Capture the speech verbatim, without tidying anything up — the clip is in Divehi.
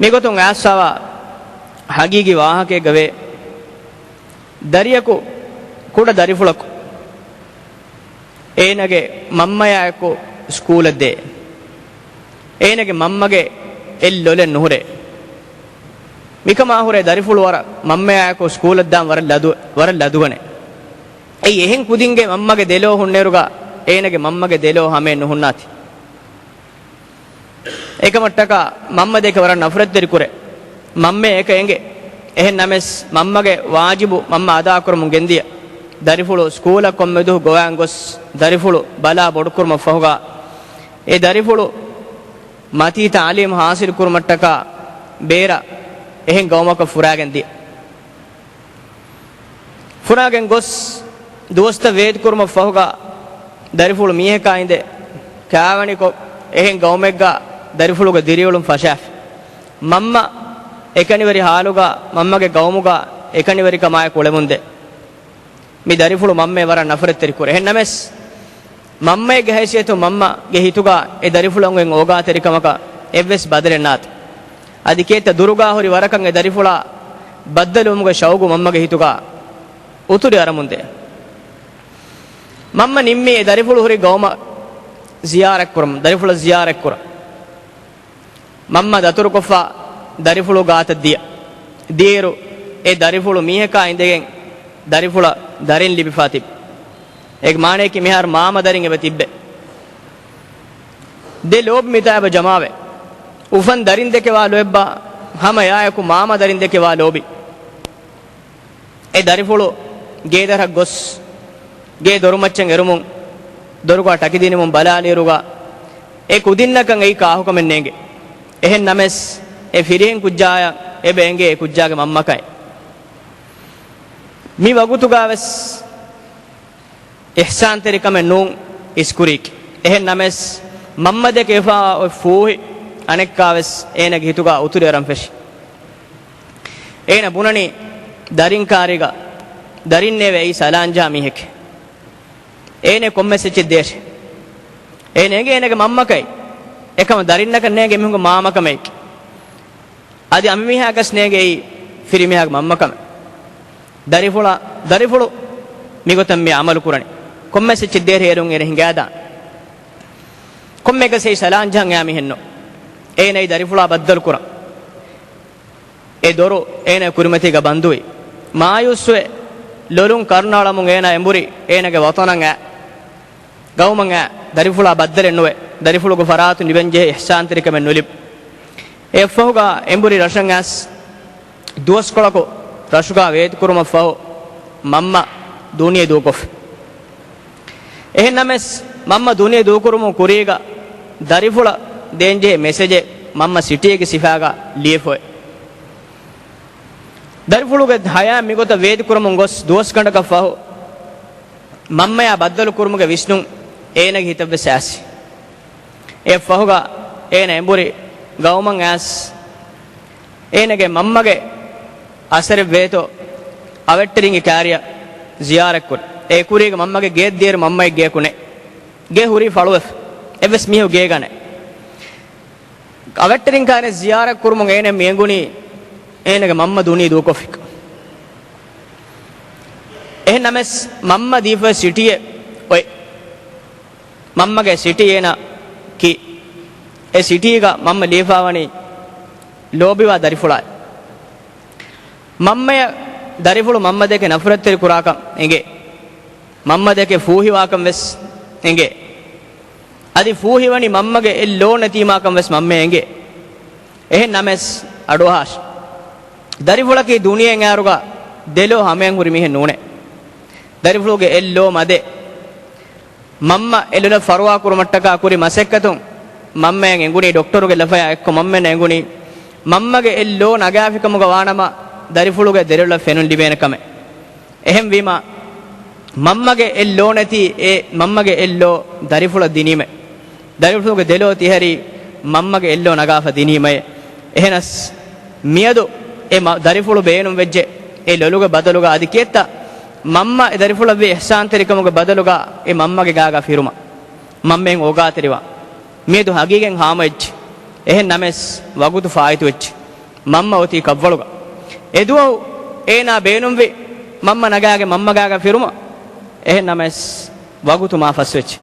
މިގޮތުން އައިސްފާވާ ހަގީގީ ވާހަކައެއްގަ ވޭ. ދަރިޔަކު، ކުޑަ ދަރިފުޅަކު އޭނަގެ މަންމަޔާއެކު ސްކޫލަށް ދޭ. އޭނަގެ މަންމަގެ އެއް ލޮލެއް ނުހުރޭ. މިކަމާ ހުރެ ދަރިފުޅު ވަރަށް މަންމަޔާއެކު ސްކޫލަށް ދާން ވަރަށް ލަދު، ވަރަށް ލަދުގަނެ. އެއީ އެހެން ކުދިންގެ މަންމަގެ ދެލޯ ހުންނައިރުގަ އޭނަގެ މަންމަގެ ދެލޯ ހަމައެއް ނުހުންނާތި. އެކަމަށްޓަކާ މަންމަ ދެކެ ވަރަށް ނަފްރަތްތެރި ކުރޭ. މަންމަ އެކަ އެނގޭ. އެހެން ނަމަސް މަންމަގެ ވާޖިބު މަންމަ އަދާކުރަމުން ގެންދިޔަ. ދަރިފުޅު ސްކޫލަށް ކޮންމެދުވަހު ގޮވާން ގޮސް ދަރިފުޅު ބަލާ ބޮޑުކުރުމަށް ފަހުގަ އެ ދަރިފުޅު މަތީ ތައުލީމް ހާސިލް ކުރުމަށްޓަކާ ބޭރަށް އެހެން ގައުމަކަށް ފުރާގެން ދިޔަ. ފުރާގެން ގޮސް ދުވަސްތައް ވޭތުކުރުމަށް ފަހުގަ ދަރިފުޅު މީހަކާ އިނދެ ކާވަނިކޮށް އެހެން ގައުމެއްގަ ދަރިފުޅުގެ ދިރިއުޅުން ފަށާފި. މަންމަ އެކަނިވެރި ހާލުގަ މަންމަގެ ގައުމުގަ އެކަނިވެރިކަމާއެކު އުޅެމުންދޭ. މި ދަރިފުޅު މަންމައެއް ވަރަށް ނަފްރަތްތެރި ކުރޭ. އެހެން ނަމަސް މަންމައެއްގެ ހައިސިއްޔަތުން މަންމަގެ ހިތުގަ އެ ދަރިފުޅަށް އޮން އޯގާތެރިކަމަކަށް އެއްވެސް ބަދަލެއް ނާތި. އަދި ކޭއްތަ ދުރުގާ ހުރި ވަރަކަށް އެ ދަރިފުޅާ ބައްދަލުވުމުގެ ޝައުގު މަންމަގެ ހިތުގަ އުތުރި އަރަމުންދޭ. މަންމަ ނިންމީ އެ ދަރިފުޅު ހުރި ގައުމަށް ޒިޔާރަތްކުރަމުން، ދަރިފުޅަށް ޒިޔާރަތްކުރަން. މަންމަ ދަތުރުކޮށްފަ ދަރިފުޅު ގާތަށް ދިޔަ. ދިޔައިރު އެ ދަރިފުޅު މީހަކާ އިނދެގެން ދަރިފުޅަށް ދަރިން ލިބިފާ ތިބި. އޭގެ މާނަޔަކީ މިހާރު މާމަ ދަރިން އެބަ ތިއްބެ. ދެ ލޯބި މިތާ އެބަ ޖަމާވެ. އުފަން ދަރިން ދެކެ ވާ ލޯތްބާ ހަމަ އެއާއެކު މާމަ ދަރިން ދެކެ ވާ ލޯބި. އެ ދަރިފުޅު ގޭދަރަށް ގޮސް، ގޭ ދޮރުމައްޗަށް އެރުމުން، ދޮރުގާ ޓަކިދިނުމުން ބަލާލިއިރުގަ، އެ ކުދިންނަކަށް އެއީ ކާހުކަމެއް ނޭނގެ. އެހެން ނަމަސް، އެ ފިރިހެން ކުއްޖާޔަށް އެބަ އެނގޭ އެ ކުއްޖާގެ މަންމަކައެ. މި ވަގުތުގާވެސް އިޙްސާންތެރިކަމެއް ނޫން އިސްކުރީކީ. އެހެން ނަމަސް، މަންމަ ދެކެ އެފާ އޮތް ފޫހި އަނެއްކާވެސް އޭނަގެ ހިތުގާ އުތުރި އަރަން ފެށި. އޭނަ ބުނަނީ ދަރިން ކާރީގަ ދަރިންނޭވެ އެއީ ސަލާންޖަހާ މީހެކޭ. އޭނަ ކޮންމެސް އެއްޗެއް ދޭށޭ. އޭނަ އެނގޭ އޭނަގެ މަންމަކައި. އެކަމަ ދަރިންނަކަށް ނޭނގެ މީހުންގެ މާމަކަމެއް. އަދި އަނބިމީހާގަސް ނޭނގެ އެއީ ފިރިމީހާގެ މަންމަކަމެއް. ދަރިފުޅާ، ދަރިފުޅު މިގޮތަށް މި އަމަލު ކުރަނީ. ކޮންމެސް އެއްޗެއް ދޭށޭ އޭރުން އޭނަ ހިނގާދާން. ކޮންމެއަކަސް އެއީ ސަލާންޖަހަން އެއާ މީހެއްނު. އޭނަ އެއީ ދަރިފުޅާ ބައްދަލު ކުރަން. އެ ދޮރު އޭނަ ކުރިމަތީގަ ބަންދުވި. މާޔޫސްވެ ލޮލުން ކަރުނައަޅަމުން އޭނަ އެނބުރި އޭނަގެ ވަތަނަށް އައި. ގައުމަށް އައި. ދަރިފުޅާ ބައްދަލެއް ނުވެ. ދަރިފުޅުގެ ފަރާތުން ލިބެންޖެހޭ އިޙްސާންތެރިކަމެއް ނުލިބި. އެއަށްފަހުގަ އެނބުރި ރަށަށް އައިސް ދުވަސްކޮޅަކު ރަށުގާ ވޭތުކުރުމަށްފަހު މަންމަ ދުނިޔެ ދޫކޮށްފި. އެހެން ނަމަސް، މަންމަ ދުނިޔެ ދޫކުރުމުން ކުރީގަ ދަރިފުޅަށް ދޭންޖެހޭ މެސެޖެއް މަންމަ ސިޓީގެ ސިފައިގަ ލިޔެފައި. ދަރިފުޅުގެ ހަޔާތް މިގޮތަށް ވޭތުކުރަމުން ގޮސް ދުވަސްގަނޑަކަށް ފަހު، މަންމަޔާ ބައްދަލު ކުރުމުގެ ވިސްނުން އޭނަގެ ހިތަށްވެސް އައިސް. އެއަށްފަހުގަ އޭނަ އެނބުރި ގައުމަށް އައިސް، އޭނަގެ މަންމަގެ އަސަރެއް ވޭތޯ އަވަށްޓެރިންގެ ކާރިއަށް ޒިޔާރަތްކުރި. އެ ކުރީގަ މަންމަގެ ގެއަށް ދިޔައިރު މަންމައެއް ގެޔަކު ނެތް. ގެ ހުރީ ފަޅުވެފަ. އެއްވެސް މީހަކު ގޭގަ ނެތް. އަވަށްޓެރިން ކާރިއަށް ޒިޔާރަތް ކުރުމުން އޭނަ މި އެނގުނީ އޭނަގެ މަންމަ ދުނިޔެ ދޫކޮށްފިކަން. އެހެން ނަމަސް މަންމަ ދީފަ ސިޓީއެއް އޮތް. މަންމަގެ ސިޓީ އޭނަ ކީ. އެ ސިޓީގަ މަންމަ ލިޔެފާވަނީ ލޯބިވާ ދަރިފުޅާ. މަންމަޔަށް ދަރިފުޅު މަންމަ ދެކެ ނަފްރަތްތެރި ކުރާކަން އެނގޭ. މަންމަ ދެކެ ފޫހިވާކަން ވެސް އެނގޭ. އަދި ފޫހިވަނީ މަންމަގެ އެއް ލޯ ނެތީމާކަން ވެސް މަންމަ އެނގޭ. އެހެން ނަމަސް އަޑުއަހާށި. ދަރިފުޅަކީ ދުނިޔެއިން އައިރުގަ ދެލޯ ހަމަޔަށް ހުރި މީހެއް ނޫނޭ. ދަރިފުޅުގެ އެއް ލޯ މަދޭ. މަންމަ އެ ލޮލަށް ފަރުވާ ކުރުމަށްޓަކާ ކުރި މަސައްކަތުން މަންމައަށް އެނގުނީ ޑޮކްޓަރުގެ ލަފަޔާ އެއްކޮށް މަންމައަށް އެނގުނީ މަންމަގެ އެއް ލޯ ނަގާފިކަމުގަ ވާނަމަ ދަރިފުޅުގެ ދެލޮލަށް ފެނުން ލިބޭނެ ކަމެއް. އެހެންވީމަ، މަންމަގެ އެއް ލޯ ނެތީ އެ މަންމަގެ އެއް ލޯ ދަރިފުޅަށް ދިނީމެ. ދަރިފުޅުގެ ދެލޯ ތިހަރީ މަންމަގެ އެއް ލޯ ނަގާފަ ދިނީމައެ. އެހެނަސް މިއަދު އެ މަ-، ދަރިފުޅު ބޭނުންވެއްޖެ އެ ލޮލުގެ ބަދަލުގަ އަދި ކިއެއްތަ މަންމަ އެ ދަރިފުޅަށްވި އިޙްސާންތެރިކަމުގެ ބަދަލުގަ އެ މަންމަގެ ގާގަ ފިރުމަށް. މަންމައިން އޯގާތެރިވާ. މިއަދު ހަގީގަތް ހާމަވެއްޖެ. އެހެން ނަމަސް ވަގުތު ފާއިތުވެއްޖެ. މަންމަ އޮތީ ކަށްވަޅުގަ. އެދުވަހު އޭނާ ބޭނުންވި މަންމަ ނަގާގެން މަންމަ ގާގަ ފިރުމަށް. އެހެން ނަމަވެސް، ވަގުތު މާ ފަސްވެއްޖެ.